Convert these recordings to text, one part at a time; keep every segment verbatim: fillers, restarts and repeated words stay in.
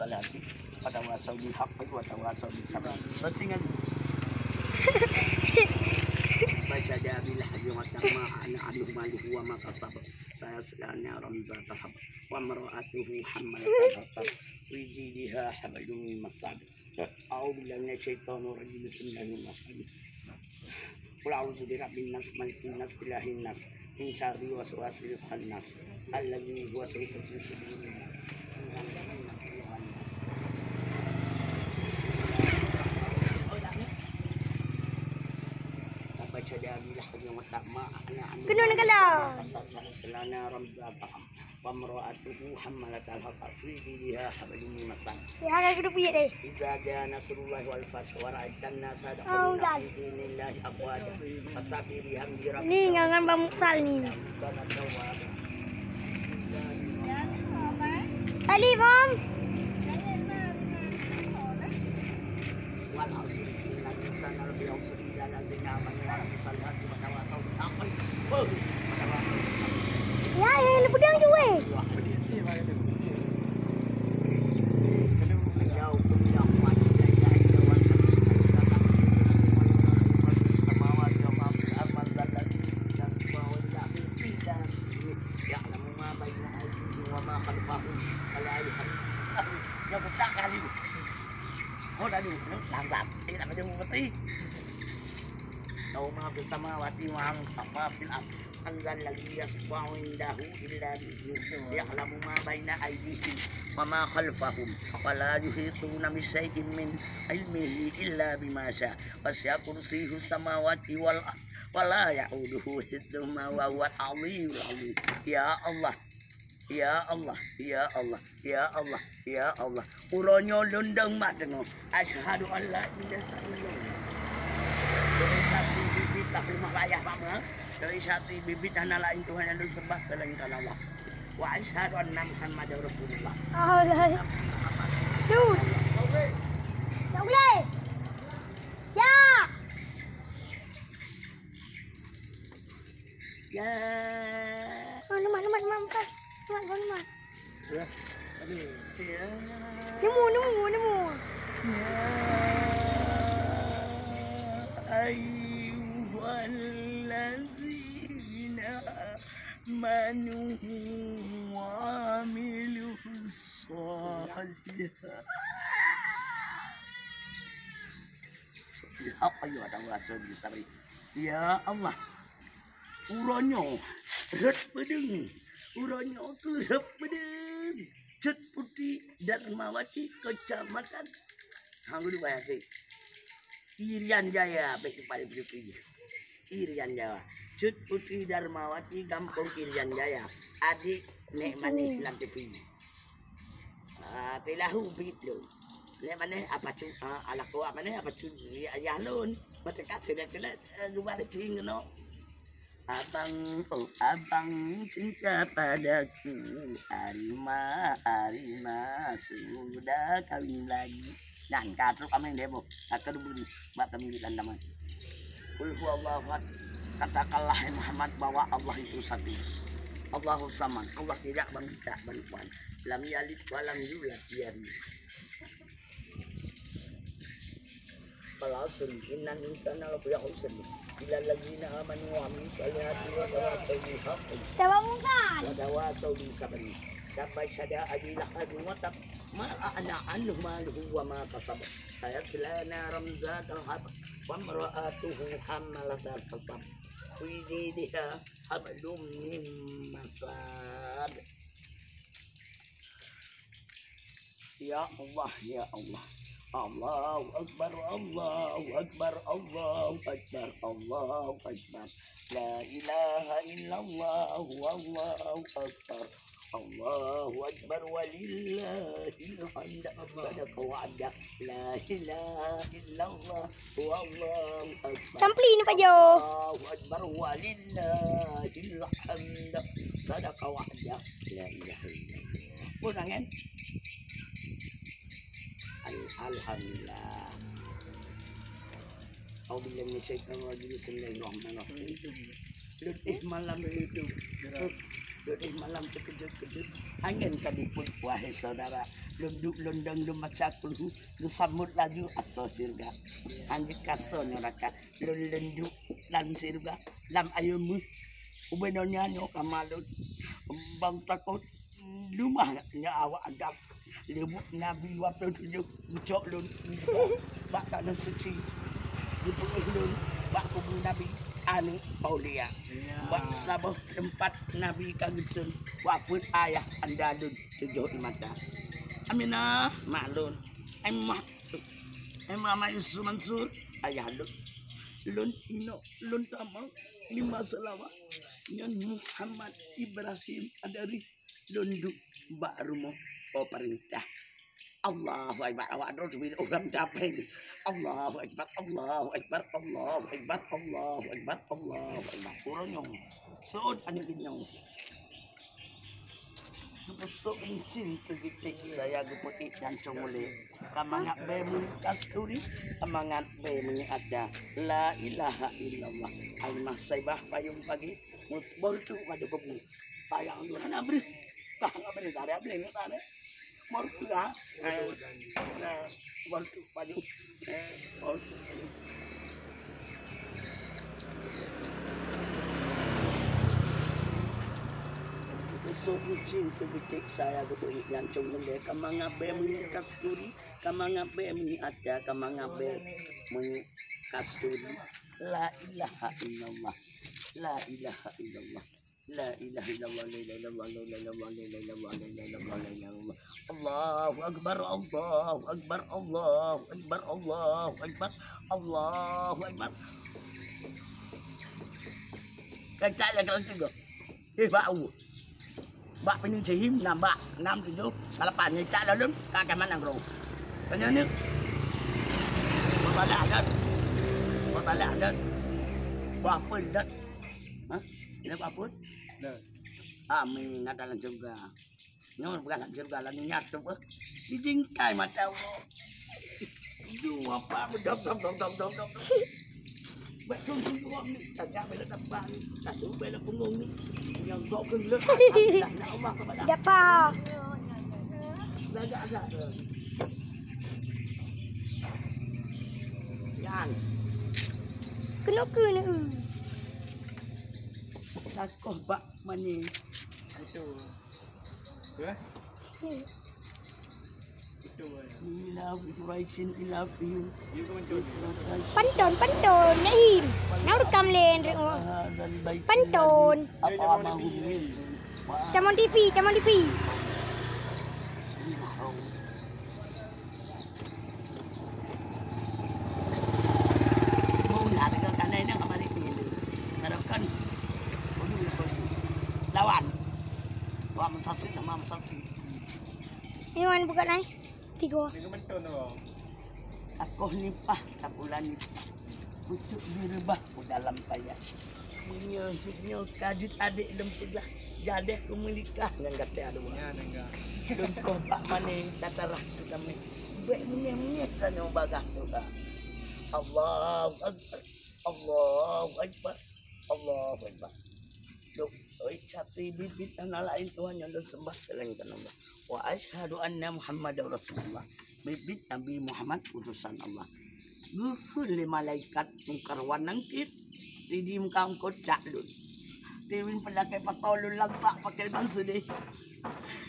Salati, wa tawasau bil haqqi wa tawasau bis sabr. Berarti kan? Baca dia bilah dia mata ma ana anu malu wa ma kasab. Saya selana ramza tahab. Wa mar'atuhu hamalatal hatab. Fi jidiha hablum min masad. A'udzu billahi minasyaitonir rajim. Bismillahirrahmanirrahim. Qul a'udzu birabbin nas, malikin nas, ilahin nas, min syarri waswasil khannas, allazi yuwaswisu fi sudurin nas. Kenapa saja bila hanya tak ma ana anu. Kenapa kalau? Pasal sana selana ramza tahab. Wa imra'atuhu hammalatal hatab fi jidiha hablum min masad. Ya, agak kudu piet deh. Idza jaa nasrullahi wal fath wa ra'aitan nasa yadkhuluna fi dinillahi afwaja. Fasabbih bihamdi rabbika. Ni ngan Bang Muksal ni. Alif, Om. Wal 'asri, innal insana lafi khusr, illa alladzina amanu wa 'amilus shalihati wa tawasau bil haqqi wa tawasau bis sabr. Ya, ya, ya, pedang je, weh. Ya'lamu ma baina aydihim wa ma khalfahum. Ya, buta kali. Oh, dah dulu, langgar. Eh, tak ada bukti. Lahu ma fis samawati wa ma fil ard. Man dzal ladzi yasyfa'u 'indahu illa bi idznih. Ya'lamu ma baina aydihim wa ma khalfahum. Wa la yuhituna bi syai'in min ilmihi illa bima sya. Wasi'a kursiyyuhus samawati wal ard. Wa la ya'uduhu hifdhuhuma wa huwal 'aliyyul 'azim. Ya Allah. Ya Allah, ya Allah, ya Allah, ya Allah. Uroe nyoe lôn dong mat teungoh. Asyhadu an la ilaha illallah. Dari satu bibit tak lima payah, Pak, ma. Dari satu bibit hana lain Tuhan yang disembah selain Allah. Wa asyhadu anna Muhammadar Rasulullah. Allah. Duh. Tak boleh. Ya. Ya. Oh, lemak, lemak, lemak, lemak. Lemak, lemak, lemak. Ya. Aduh. Ya. Nemu, nemu, nemu. Ya ayyuhalladzina amanu wa 'amilus shalihat. Apa ya, ada rasa bisa beri. Ya Allah. Uroe nyoe rhot peudeueng. Uroe nyoe keuh rhot peudeueng. Cut Putri Darmawati, Kecamatan, hang geudu bayang cit. Irian Jaya, bèk lupa Putri. Irian Jaya. Cut Putri Darmawati, Gampông Irian Jaya. Adik Nek Manis lam T V. Ah, teulahu bit lôn. Nek Manis apa cu-, ah, ala kuat Manis apa cu-, ya, yah lôn. Macam kata dia celat, eh, gubah cing kena. Abang, oh abang, cinta padaku, Arima, Arima, sudah kawin lagi. Nyan ka trok ameng deh boh, ka keudubun bak kami di landaman. Qul huwallahu ahad, katakanlah hai Muhammad bahwa Allah itu satu. Allahus samad, Allah tidak meminta bantuan. Lam yalid wa lam yulad, dia Wal asri, innal insana lafi khusr. Illa allazina amanu wa amilus salihati wa tawasau bil haqqi wa tawasau bis sabri. Tabbat yada Abi Lahabin wa tab, ma aghna anhu maluhu wa ma kasab. Sayasla naran dzata lahab. Wa imra'atuhu hammalatal hatab. Fi jidiha hablum min masad. Ya Allah, ya Allah. Allahu Akbar, Allahu Akbar, Allahu Akbar, Allahu Akbar. La ilaha illallah, wallahu akbar. Allahu Akbar, walillahil hamd. Sadaqa wa'dah. La ilaha illallah. Wallahu akbar. Campli ni, Pak Jo. Allahu akbar walillahil hamd. Sadaqa wa'dah. La ilaha illallah. Pun angin. Al-, alhamdulillah. A'udzubillahi minasyaitonir rajim. Bismillahirrahmanirrahim. Letih malam itu. Letih malam terkejut-kejut. Angin ka diput, wahai saudara. Lôn duek lôn dong lôn baca kulhu, geusambot laju asoe syeuruga. Hanjeuet ka asoe neuraka. Lôn, lôn duek lam syeuruga, lam ayeue meuh. Ubé donya nyoe kama lôn. Bang takot leumah nyoe awak Adam. Leubuet Nabi dua puluh tujoh geucok lôn bak tanoh suci. Geupeugöt lôn bak kubu Nabi, aneuk Aulia. Bak saboh teumpat Nabi ka geutreun wafeuet ayah anda lôn tujoh di mata. Aminah, mak lôn. Ai mak, ai Muhammad Yusuf Mansur, ayah lôn. Lôn, lôn tamong lima seulawa. Nyan Muhammad Ibrahim Adari. Lôn duek bak rumoh pemerintah. Allahu Akbar, awak droe teubiet ureueng capek. Allahu Akbar, Allahu Akbar, Allahu Akbar, Allahu Akbar, Allahu Akbar. Uroe nyoe, seuôt aneuk binong. Geupeusoe euncien teubiet saya geupeuék dan cong ulée. Ka mangat bée meunyoe kasturi, ka mangat bée meunyoe ada. La ilaha illallah. Halimah Saibah payong pagi, baru tu pada kubu. Payah tu hana breuh. Kah hana breuh, tak ada breuh, tak ada. Baru tu dah. Eh, nah, baru tu payong. Eh, baru tu. Geupeusoe euncien teubiet saya geupeuék dan cong ulée, ka mangat bée meunyoe kasturi, ka mangat bée meunyoe ada, ka mangat bée meunyoe kasturi. La ilaha illallah. La ilaha illallah. La ilaha illallah, la ilaha illallah, la ilaha illallah, la ilaha illallah, la ilaha illallah, la ilaha illallah. Allahu Akbar, Allahu Akbar, Allahu Akbar, Allahu Akbar, Allahu Akbar. Kacak lah kalau tiga. Eh, bak u. Bak penyihim nam bak enam tujuh lapan ni cak lalu ka ka mana gro. Tanya ni. Batalah dah. Batalah dah. Buat apa dah? Ha? Dia buat apa? Dah. Amin, ada dalam syurga. Nyoe bukan dalam syurga lah, niat tu apa? Dijingkai mata Allah. Itu apa? Dom, dom, dom, dom, dom, dom. Betul tu orang ni, tak ada bela dapat ni, tak ada bela punggung ni. Yang kau kena, alhamdulillah, nak Allah kepada. Dapat. Lagak-lagak tu. Yang. Kena-kena. Takoh bak mani. Betul. Ke? Betul. Ila Quraisyin, ila fi. You ke betul ni? Pantôn, pantôn, Naim. Nau rekam lé, Nri. Hadzal bait Pantôn. At'amahum min. Tamon T V, Tamon T V. Mula dengan kanai ni kembali ni. Harapkan. Lawan. Wah, mensasi sama mensasi. Ini wan bukan ai. Tiga. Tiga betul tu. Takoh nipah, tapulan nipah. Pucuk direubah u dalam payah. Meunyoe, meunyoe ka jeuet adék lôn peugah, jadeh keu meunikah ngon gata dua. Ya, nengah. Lôn koh bak mané tatarah keu kamoe. Bèk meungéh-meungéh tanyoe bagaih Tuhan. Allahu Akbar. Allahu Akbar. Allahu Akbar. Dok, oi, sapi bibit hana laén Tuhan nyang lôn sembah selain kan Allah. Wa asyhadu anna Muhammadar Rasulullah. Bibit Nabi Muhammad utusan Allah. Geukheun lé malaikat Mungkar wa Nakir. Tidi muka eungkôt jak lôn. Tiwin peulakèe pato lôn lantak pakè ban seudeh.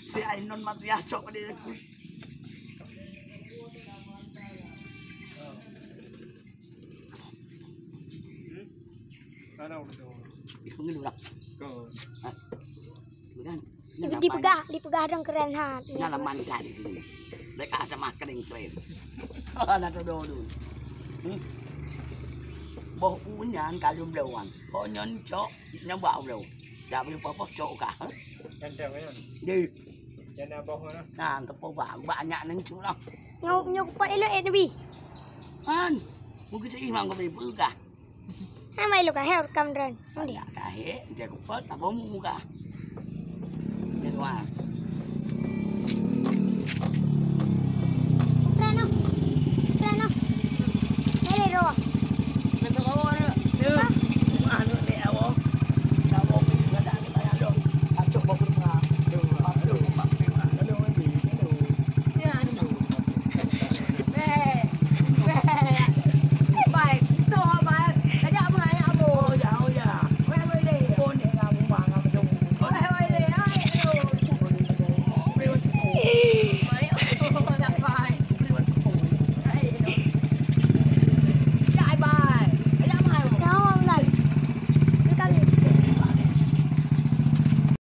Si Ainun Matiah cok deh aku. Mana udah? Ih, pengeluh lah. Kau. Ha. Bukan. Dipeugah, dipeugah dong keren ha. Nyan lah mantan. Mereka ada makan yang keren. Nah, tu dulu. Hmm. Boh u nyan kalon bloe wan. Boh nyan cok, nyan bak bloe. Dak boleh apa-apa cok kah. Ganteng kan? Deh. Jangan boh mana? Nah, tepu bak banyak nang cok lah. Nyoe, nyoe kupat elok eh, Nabi. Han. Mungkin cak imam kau boleh peugah. Hai mai lôn kahé rekam droen. Undi. Ada kahé, dia kupat, tak bau muka. Dia dua.